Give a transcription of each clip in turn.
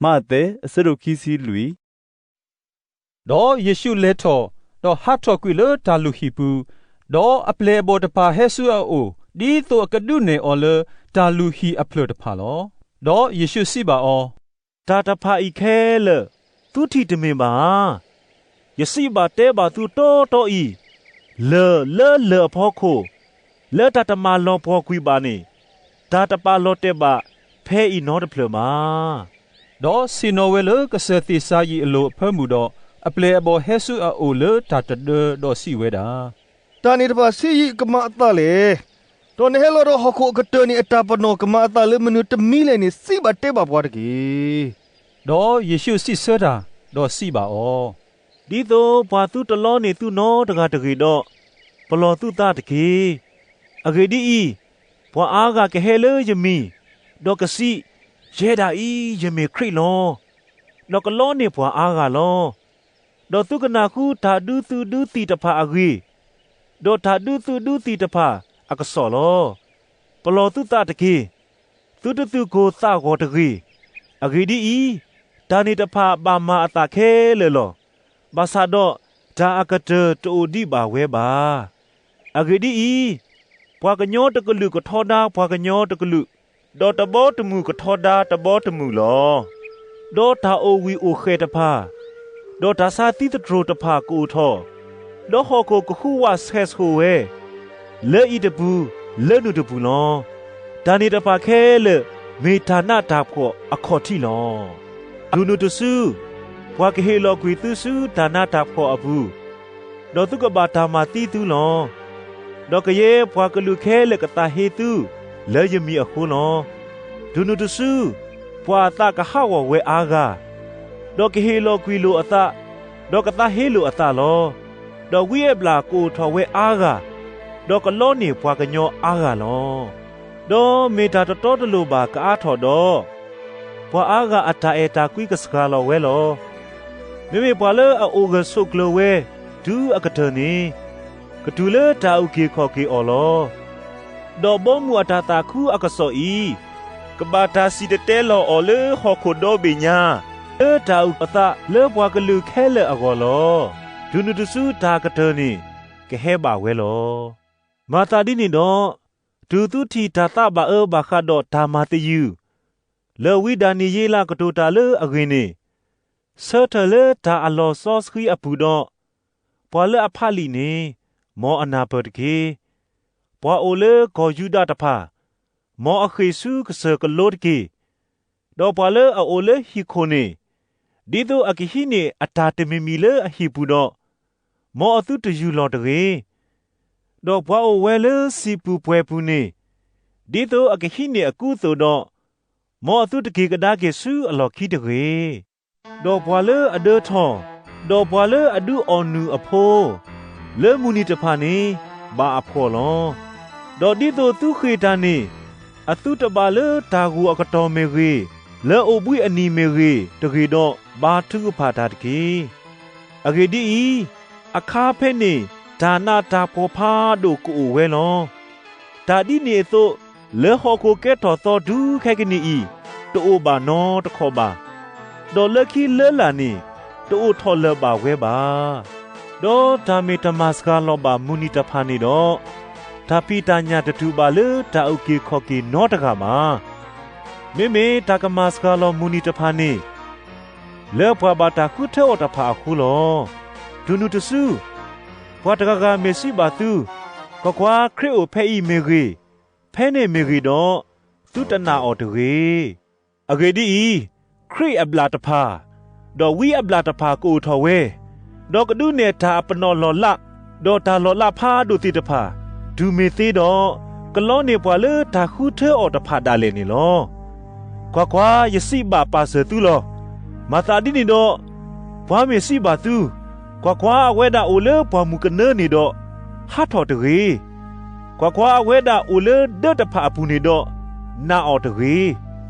မးသဲ အဆၢဒိၣ်ခံဆံလွံၢ်. ဒီးယ့ၣ်ၡူးလဲၤထီၣ်, ဒီးဟးထီၣ်ကွံာ်လၢတၢ်လုၢ်ဟံၣ်ပူၤ, ဒီးအပျဲၢ်အဘီၣ်တဖၣ်ဟဲဆူအအိၣ်, ဒ်သိးအကဒုးနဲၣ်အီၤလၢတၢ်လုၢ်ဟံၣ်အဖျၢၣ်တဖၣ်လီၤ. ဒီးယ့ၣ်ၡူးစံးဘၣ်အီၤ, တၢ်တဖၣ်အံၤခဲလၢာ် သုထံၣ်တမ့ၢ်ဘၣ်ဧါ. ယစံးဘၣ်တဲဘၣ်သုတီတီအံၤ, လၢၢ်လၢလၢၢ်အဖီခိၣ်, လၢတၢ်တမၤလီၤပှီၢ်ကွံာ်ဘၣ်န့ၣ်, တၢ်တပာ်လီၤတဲာ်ဘၣ်ဖဲအံၤနီတဖျၢၣ်ဘၣ်. ဒီးဆ့ၣ်နီၤဝဲလၢကစၢၢ်သ့ၣ်စၤယံးအလိၤအဖၢမုၢ်ဒီး, အပျဲၢ်အဘီၣ်ဟဲဆူအအိၣ်လၢတၢ်တဒၢ, ဒီးစံးဝဲဒၣ်, တၢ်န့ၣ်တဖၣ်ဆံးယံာ်ကမၤအသးလဲၣ်. ဒီးနဟဲလီၤဒီးဟီၣ်ခိၣ်အကတၢၢ်န့ၣ် အတၢ်ပနီၣ်ကမၤအသးလၢမနုၤတမံၤလဲၣ်န့ၣ် စံးဘၣ်တဲဘၣ်ပှၤတက့ၢ်. ဒီးယ့ၣ်ၡူးစံးဆၢတၢ်, ဒီးစံးဘၣ်အီၤ, ဒ်သိးပှၤသုတလီန့ၢ်သုနီတဂၤတဂ့ၤဒီး, ပလီၢ်သုသးတက့ၢ်. အဂ့ၢ်ဒ်အံၤ, ပှၤအါဂၤကဟဲလၢယမံၤ, ဒီးကစံး, ယဲဒၣ်အံၤ ယမ့ၢ်ခရံာ်လီၤ. ဒီးကလီန့ၢ်ပှၤအါဂၤလီၤ. ဒီးသုကနၢ်ဟူတၢ်ဒုးသုးဒုးသံၣ်တဖၣ်အဂ့ၢ်, ဒီးတၢ်ဒုးသုးဒုးသံၣ်တဖၣ်အကစီၣ်လီၤ. ပလီၢ်သုသးတက့ၢ်. သုတသုၣ်ကိၢ်သးဂီၤတဂ့ၤ. အဂ့ၢ်ဒ်အံၤ, တၢ်န့ၣ်တဖၣ်ဘၣ်မၤအသးခဲလၢာ်လီၤ. ဘၣ်ဆၣ်ဒီးတၢ်အကတၢၢ်တအိၣ်ဒံးဘၣ်ဝဲဘၣ်. အဂ့ၢ်ဒ်အံၤ, ပှၤကညီတကလုာ်ကထီဒါပှၤကညီတကလုာ်, ဒီးတဘီတမုၢ်ကထီဒါတဘီတမုၢ်လီၤ. ဒီးတၢ်အိၣ်ဝံၣ်အိၣ်ဃဲးတဖၣ်, ဒီးတၢ်ဆါသံသတြိာ်တဖၣ်ကအိၣ်ထီၣ်, ဒီးဟီၣ်ခိၣ်ကဟူးဝးဆဲးဆှိးဝဲ, လၢအံၤတပူၤလၢနုာ်တပူၤလီၤ. တၢ်န့ၣ်တဖၣ်ခဲလၢာ်မ့ၢ်တၢ်နးတၢ်ဖှီၣ်အခီၣ်ထံးလီၤ. တုၤနုၤတစု, ပှၤကဟ့ၣ်လီၤကွံာ်သုဆူတၢ်နးတၢ်ဖှီၣ်အပူၤ, ဒီးသုကဘၣ်တၢ်မၤသံသုလီၤ. ဒီးကယဲၢ်ပှၤကလုာ်ခဲလၢာ်ကသးဟ့သုလၢယမံၤအဃိလီၤ. တုၤနုၤတစု, ပှၤအသးကဟးဂီၤဝဲအါဂၤ, ဒီးကဟ့ၣ်လီၤကွံာ်လိာ်အသး, ဒီးကသးဟ့လိာ်အသးလီၤ. ဒီးဝံအဘျၣ်ကအိၣ်ထီၣ်ဝဲအါဂၤ, ဒီးကလီန့ၢ်ပှၤကညီအါဂၤလီၤ. ဒီးမ့ၢ်တၢ်တတီတလိၤဘၣ်ကအါထီၣ်ဒီး, ပှၤအါဂၤအတၢ်အဲၣ်တၢ်ကွံကစှၤလီၤဝဲလီၤ. မ့မ့ၢ်ပှၤလၢအအိၣ်ဂၢၢ်ဆိးကျၢၤဝဲတုၤအကတၢၢ်န့ၣ်, ကတုၤလၢတၢ်အုၣ်က့ၤခီၣ်က့ၤအီၤလီၤ. ဒီးဘီမုၢ်အတၢ်သးခုအကစီၣ်အံၤ, ကဘၣ်တၢ်စံၣ်တဲၤတဲလီၤအီၤလၢဟီၣ်ခိၣ်ဒီဘ့ၣ်ညါ, လၢတၢ်အုၣ်အသးလၢပှၤကလုာ်ခဲလၢာ်အဂီၢ်လီၤ. တုၤနုၤတစုတၢ်ကတၢၢ်န့ၣ်ကဟဲဘၣ်ဝဲလီၤ. မၤသးဒ်န့ၣ်ဒီး, တုၤသုထံၣ်တၢ်သးဘၣ်အၢဘၣ်ဃးဒီးတၢ်မၤသယုၢ်, လၢဝံဒၤနံးယ့လးကတိၤတၢ်လၢအဂ့ၢ်န့ၣ်, ဆၢထၢၣ်လၢတၢ်အလီၤစီဆှံအပူၤဒီး, ပှၤလၢအဖးလံာ်န့ၣ်, မ်အနၢ်ပၢၢ်တက့ၢ်. ပှၤအိၣ်လၢကီၢ်ယူဒၤတဖၣ်, မ်အဃ့ၢ်ဆူကစၢၢ်ကလိတက့ၢ်. ဒီးပှၤလၢအအိၣ်လၢဟံၣ်ခိၣ်န့ၣ်, ဒ်သိးအကဟံးန့ၢ်အတၢ်တမံၤမံၤလၢအဟံၣ်ပူၤဒီး, မ်အသုတယူၢ်လီၤတဂ့ၤ. ဒီးပှၤအိၣ်ဝဲလၢစံာ်ပူၤပှဲၤပူၤန့ၣ်, ဒ်သိးအကဟံးန့ၢ်အကူအသိးဒီး, မ်အသုတက့ၤကဒါက့ၤဆူအလီၢ်ခံတဂ့ၤ. ဒီးပှၤလၢအဒၢထီၣ်, ဒီးပှၤလၢအဒုးအီၣ်နုၢ်အဖိ, လၢမုၢ်နံၤတဖၣ်န့ၣ်, ဘၣ်အဖှီၣ်လီၤ. ဒီးဒ်သိးသုဃ့ၢ်တၢ်န့ၣ်, အသုတဘၣ်လၢတၢ်ဂိၢ်အကတီၢ်မ့ၢ်ဂ့ၤ, လၢအိၣ်ဘှံးအနံၤမ့ၢ်ဂ့ၤတဂ့ၤဒီး, ဘါထုကဖၣ်တၢ်တက့ၢ်. အဂ့ၢ်ဒ်အံၤ, အခါဖဲန့ၣ်တၢ်နးတၢ်ဖှီၣ်ဖးဒိၣ်ကအိၣ်ဝဲလီၤ. တၢ်ဒ်န့ၣ်အသိး, လၢဟီၣ်ခိၣ်ကဲထီၣ်သီတုၤခဲကနံၣ်အံၤ, တအိၣ်ဘၣ်နီတခီၣ်ဘၣ်. ဒီးလၢခံလၢလာ်န့ၣ်, တအိၣ်ထီၣ်လၢာ်ဘၣ်ဝဲဘၣ်. ဒီးတၢ်မ့ၢ်တမၤစှၤလီၤဘၣ်မုၢ်နံၤတဖၣ်န့ၣ်ဒီး, တၢ်ဖံးတၢ်ညၣ်တတုၤဘၣ်လၢတၢ်အုၣ်က့ၤခီၣ်က့ၤနီတဂၤဘၣ်. မ့မ့ၢ်တၢ်ကမၤစှၤလီၤမုၢ်နံၤတဖၣ်န့ၣ်, လၢပှၤဘၣ်တၢ်ဃုထၢအီၤတဖၣ်အဃိလီၤ. တုၤနုၤတစု, ပှၤတဂၤဂၤမ့ၢ်စံးဘၣ်သု, ကွၢ်ကွၢ်, ခရံာ်အိၣ်ဖဲအံၤမ့ၢ်ဂ့ၤ, ဖဲန့ၣ်မ့ၢ်ဂ့ၤဒီး, သုတနာ်အီၤတဂ့ၤ. အဂ့ၢ်ဒ်အံၤ, ခရံာ်အဘျၣ်တဖၣ်, ဒီးဝံအဘျၣ်တဖၣ်ကအိၣ်ထီၣ်ဝဲ, ဒီးကဒုးနဲၣ်တၢ်အပနီၣ်လီၢ်လး, ဒီးတၢ်လီၤလးဖးဒိၣ်သ့ၣ်တဖၣ်, တုၤမ့ၢ်သ့ဒီး, ကလီန့ၢ်ပှၤလၢတၢ်ဃုထၢအီၤတဖၣ်ဒၣ်လဲာ်န့ၣ်လီၤ. ကွၢ်ကွၢ်, ယစံးဘၣ်ပာ်စၢၤသုလီၤ. မၤသးဒ်န့ၣ်ဒီး, ပှၤမ့ၢ်စံးဘၣ်သု, ကွၢ်ကွၢ်, အဝဲဒၣ်အိၣ်လၢပှၢ်မုၢ်ကနၢန့ၣ်ဒီး, ဟးထီၣ်တဂ့ၤ. ကွၢ်ကွၢ်, အဝဲဒၣ်အိၣ်လၢဒၢးတဖၣ်အပူၤန့ၣ်ဒီး, နာ်အီၤတဂ့ၤ.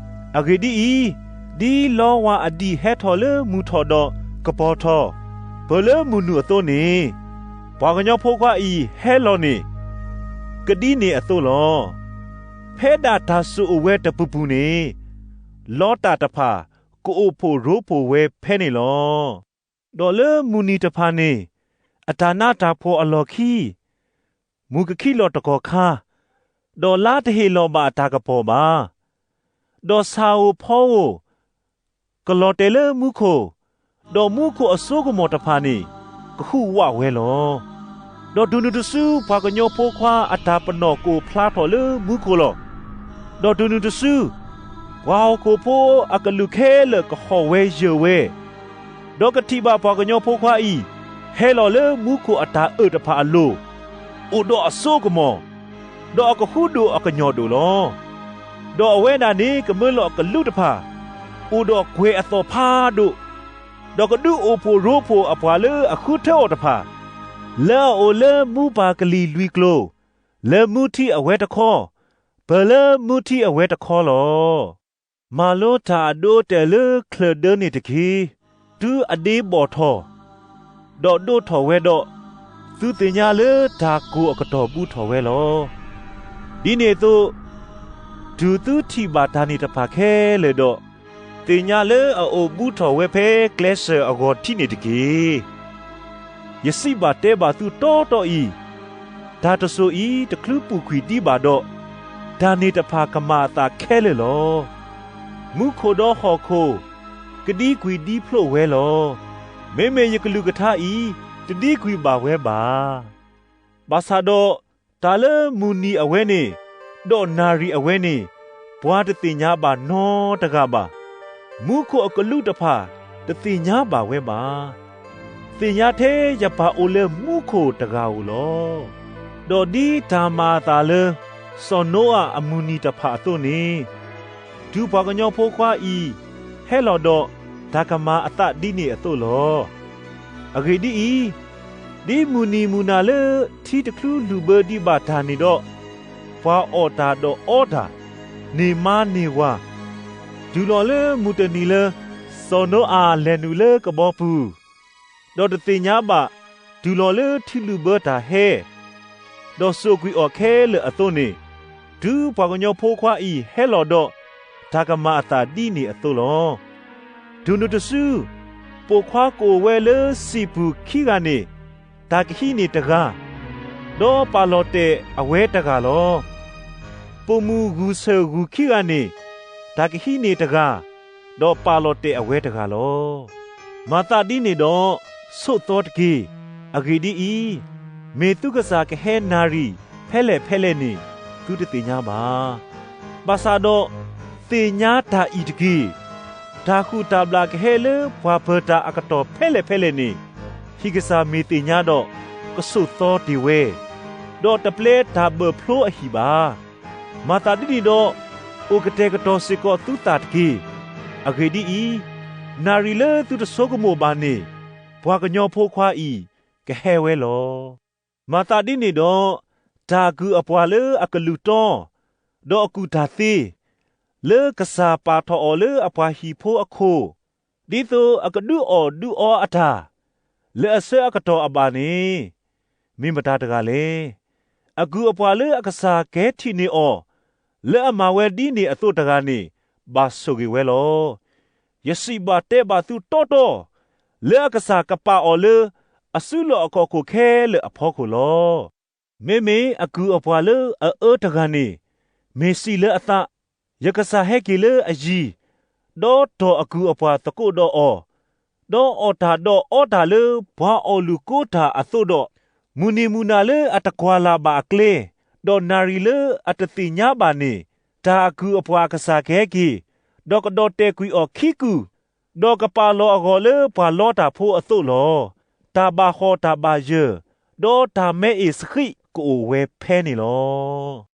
အဂ့ၢ်ဒ်အံၤ, ဒ်လီဝါအဒံၣ်ဟဲထီၣ်လၢမုၢ်ထီၣ်ဒီးကပီၤထီၣ်, ပၢၢ်လၢမုၢ်နုာ်အသိးန့ၣ်, ပှၤကညီဖိခွါအံၤဟဲလီၤန့ၣ်, ကဒ်န့ၣ်အသိးလီၤ. ဖဲဒၣ်တၢ်စိာ်အိၣ်ဝဲတပူၤပူၤန့ၣ်, လီတၢ်တဖၣ် ကအိၣ်ဖှိၣ်ရိဖှိၣ်ဝဲဖဲန့ၣ်လီၤ. ဒီးလၢမုၢ်နံၤတဖၣ်န့ၣ် အတၢ်နးတၢ်ဖှီၣ်အလီၢ်ခံ မုၢ်ကခံလီၤတကီၢ်ခါ, ဒီးလါတဟ့ၣ်လီၤဘၣ်အတၢ်ကပီၤဘၣ်. ဒီးဆၣ်ဧိၤဖီဧိၤ ကလီၤတဲာ်လၢမူခိၣ်, ဒီးမူခိၣ်အစိကမီၤတဖၣ်န့ၣ် ကဟုးဝးဝဲလီၤ. ဒီးတုၤနုၤတစု ပှၤကညီဖိခွါအတၢ်ပနီၣ်ကအိၣ်ဖျါထီၣ်လၢမူခိၣ်လီၤ. ဒီးတုၤနုၤတစု ပှၤဟီၣ်ခိၣ်ဖိအကလူးခဲလၢာ်ကဟီၣ်ဝဲယၢၢ်ဝဲ, ဒီးကထံၣ်ဘၣ်ပှၤကညီဖိခွါအံၤ ဟဲလီၤလၢမူခိၣ်အတၢ်အၢၣ်တဖၣ်အလိၤ, အိၣ်ဒီးအစိကမီၤ, ဒီးအကဃုဒိၣ်အကညီၢ်ဒိၣ်လီၤ. ဒီးအဝဲဒၣ်န့ၣ် ကမၢလီၤအကလူးတဖၣ်, အိၣ်ဒီးကွဲၤအသီၣ်ဖးဒိၣ်, ဒီးကဒုးအိၣ်ဖှိၣ်ရိဖှိၣ်အပှၤလၢအဃုထၢအီၤတဖၣ်, လၢအအိၣ်လၢမူပၢ်ကလံၤလွံၢ်ကျိၤ, လၢမူထံအဝဲတခီ, ပၢၢ်လၢမူထံအဝဲတခီလီၤ. မၤလိတၢ်အဒိအတဲာ်လၢချၢၣ်ဒၢန့ၣ်တက့ၢ်. တုၤအဒ့ဘီၣ်ထီၣ်, ဒီးဒိးထီၣ်ဝဲဒီး, သုသ့ၣ်ညါလၢတၢ်ကိၢ်အကတီၢ်ဘူးထီၣ်ဝဲလီၤ. ဒ်န့ၣ်အသိး, တုၤသုထံၣ်ဘၣ်တၢ်န့ၣ်တဖၣ်ခဲလၢာ်ဒီး, သ့ၣ်ညါလၢအအိၣ်ဘူးထီၣ်ဝဲဖဲကျဲစၢၤအဂီၤထံးန့ၣ်တက့ၢ်. ယစံးဘၣ်တဲဘၣ်သုတီတီအံၤ, တၢ်တစိၤအံၤတချုးပူၤကွံာ်ဒံးဘၣ်ဒီး, တၢ်န့ၣ်တဖၣ်ကမၤအသးခဲလၢာ်လီၤ. မူခိၣ်ဒီးဟီၣ်ခိၣ် ကဒံကွံာ်ဒံဖျိးဝဲလီၤ. မ့မ့ၢ်ယကလုၢ်ကထါအံၤ တဒံကွံာ်ဘၣ်ဝဲဘၣ်. ဘၣ်ဆၣ်ဒီး, တၢ်လၢမုၢ်နံၤအဝဲန့ၣ် ဒီးနၣ်ရံၣ်အဝဲန့ၣ် ပှၤတသ့ၣ်ညါဘၣ်နီတဂၤဘၣ်. မူခိၣ်အကလူးတဖၣ်တသ့ၣ်ညါဘၣ်ဝဲဘၣ်. သ့ၣ်ညါထဲယပၢ်အိၣ်လၢမူခိၣ်တဂၤဧိၤလီၤ. ဒီးဒ်တၢ်မၤအသးလၢ စီၤနိအၤအမုၢ်နံၤတဖၣ်အသိးန့ၣ်, တုၤပှၤကညီဖိခွါအံၤဟဲလီၤဒီး, တၢ်ကမၤအသးဒ်န့ၣ်အသိးလီၤ. အဂ့ၢ်ဒ်အံၤ, ဒ်မုၢ်နံၤမုၢ်နၤလၢထံတချုးလူၢ်ဘၢဒံးဘၣ်တၢ်န့ၣ်ဒီး, ပှၤအီၣ်တၢ်ဒီးအီတၢ်, န့ၢ်မါန့ၢ်ဝၤ, တုၤလီၤလၢမုၢ်တနံၤလၢ စီၤနိအၤလဲၤနုာ်လၢကဘီပူၤ, ဒီးတသ့ၣ်ညါဘၣ် တုၤလီၤလၢထံလုၢ်ဘၢတၢ်ဟဲ, ဒီးစိာ်ကွံာ်အီၤခဲလၢာ်အသိးန့ၣ်, တုၤပှၤကညီဖိခွါအံၤဟဲလီၤဒီး, တၢ်ကမၤအသးဒ်န့ၣ်အသိးလီၤ. တုၤနုၤတစု, ပိာ်ခွါကအိၣ်ဝဲလၢစံာ်ပူၤခံဂၤန့ၣ်, တၢ်ကဟံးန့ၢ်တဂၤ, ဒီးပာ်လီၤတဲာ်အဝဲတဂၤလီၤ. ပိာ်မုၣ်ဂုၢ်ဆၢၣ်ဂုၢ်ခံဂၤန့ၣ်, တၢ်ကဟံးန့ၢ်တဂၤ, ဒီးပာ်လီၤတဲာ်အဝဲတဂၤလီၤ. မၤသးဒ်န့ၣ်ဒီး, ဆိးသီတက့ၢ်. အဂ့ၢ်ဒ်အံၤ, မ့ၢ်သုကစၢ်ကဟဲနၣ်ရံၣ်ဖဲလဲၣ်ဖဲလဲၣ်န့ၣ်, သုတသ့ၣ်ညါဘၣ်. ဘၣ်ဆၣ်ဒီး, သ့ၣ်ညါတၢ်အံၤတက့ၢ်. တၢ်ဟုၣ်တၢ်ဘျၣ်ကဟဲလၢပှၤပၢၤတၢ်အကတီၢ်ဖဲလဲၣ်ဖဲလဲၣ်န့ၣ်, ဟံၣ်ကစၢ်မ့ၢ်သ့ၣ်ညါဒီး, ကဆိးသီတ့ၢ်ဝဲ, ဒီးတပျဲတၢ်ဘၢၣ်ဖျိအဟံၣ်ဘၣ်. မၤသးဒ်န့ၣ်ဒီး, အိၣ်ကတဲာ်ကတီၤစ့ၢ်ကီးသုသးတက့ၢ်. အဂ့ၢ်ဒ်အံၤ, နၣ်ရံၣ်လၢသုတဆိကမိၣ်ဘၣ်န့ၣ်, ပှၤကညီဖိခွါအံၤကဟဲဝဲလီၤ. မၤသးဒ်န့ၣ်ဒီး, တၢ်အကုၢ်အပှၤလၢအကလုၢ်တီ, ဒီးအကူၣ်တၢ်သ့, လၢကစၢ်ပာ်ထီၣ်အီၤလၢအပှၤဟံၣ်ဖိအခိၣ်, ဒ်သိးအကဒုးအီၣ်ဒုးအီအတၢ်, လၢအဆၢအကတီၢ်အဘၣ်န့ၣ်, မ့ၢ်မတၤတဂၤလဲၣ်. အကုၢ်အပှၤလၢအကစၢ်ကဟဲထံၣ်န့ၢ်အီၤ, လၢအမၤဝဲဒ်န့ၣ်အသိးတဂၤန့ၣ်, ဘၣ်ဆိၣ်ဂ့ၤဝဲလီၤ. ယစံးဘၣ်တဲဘၣ်သုတီတီ, လၢအကစၢ်ကပာ်အီၤလၢအစုလီၢ်အခီၣ်ခိၣ်ခဲလၢာ်အဖီခိၣ်လီၤ. မ့မ့ၢ်အကုၢ်အပှၤလၢအအၢတဂၤန့ၣ်, မ့ၢ်စံးလၢအသး, ယကစၢ်ဟဲက့ၤလၢအယံၤ, ဒီးတီၢ်အကုၢ်အပှၤသကိးဒီးအီၤ, ဒီးအီၣ်တၢ်ဒီးအီတၢ်လၢပှၤအီၣ်လုၢ်ကိတၢ်အသိးဒီး, မုၢ်နံၤမုၢ်နၤလၢအတကွၢ်လၢ်ဘၣ်အကျဲ, ဒီးနၣ်ရံၣ်လၢအတသ့ၣ်ညါဘၣ်န့ၣ်, တၢ်အကုၢ်အပှၤအကစၢ်ကဟဲက့ၤ, ဒီးကဒီၣ်တဲာ်ကွံာ်အီၤခံကုၢ်, ဒီးကပာ်လီၤအဂီၢ်လၢပှၤလီတၢ်ဖိအသိးလီၤ. တၢ်ဘၣ်ဟီၣ်တၢ်ဘၣ်ယၢၢ်, ဒီးတၢ်မဲအ့ၣ်ဆှံကအိၣ်ဝဲဖဲန့ၣ်လီၤ.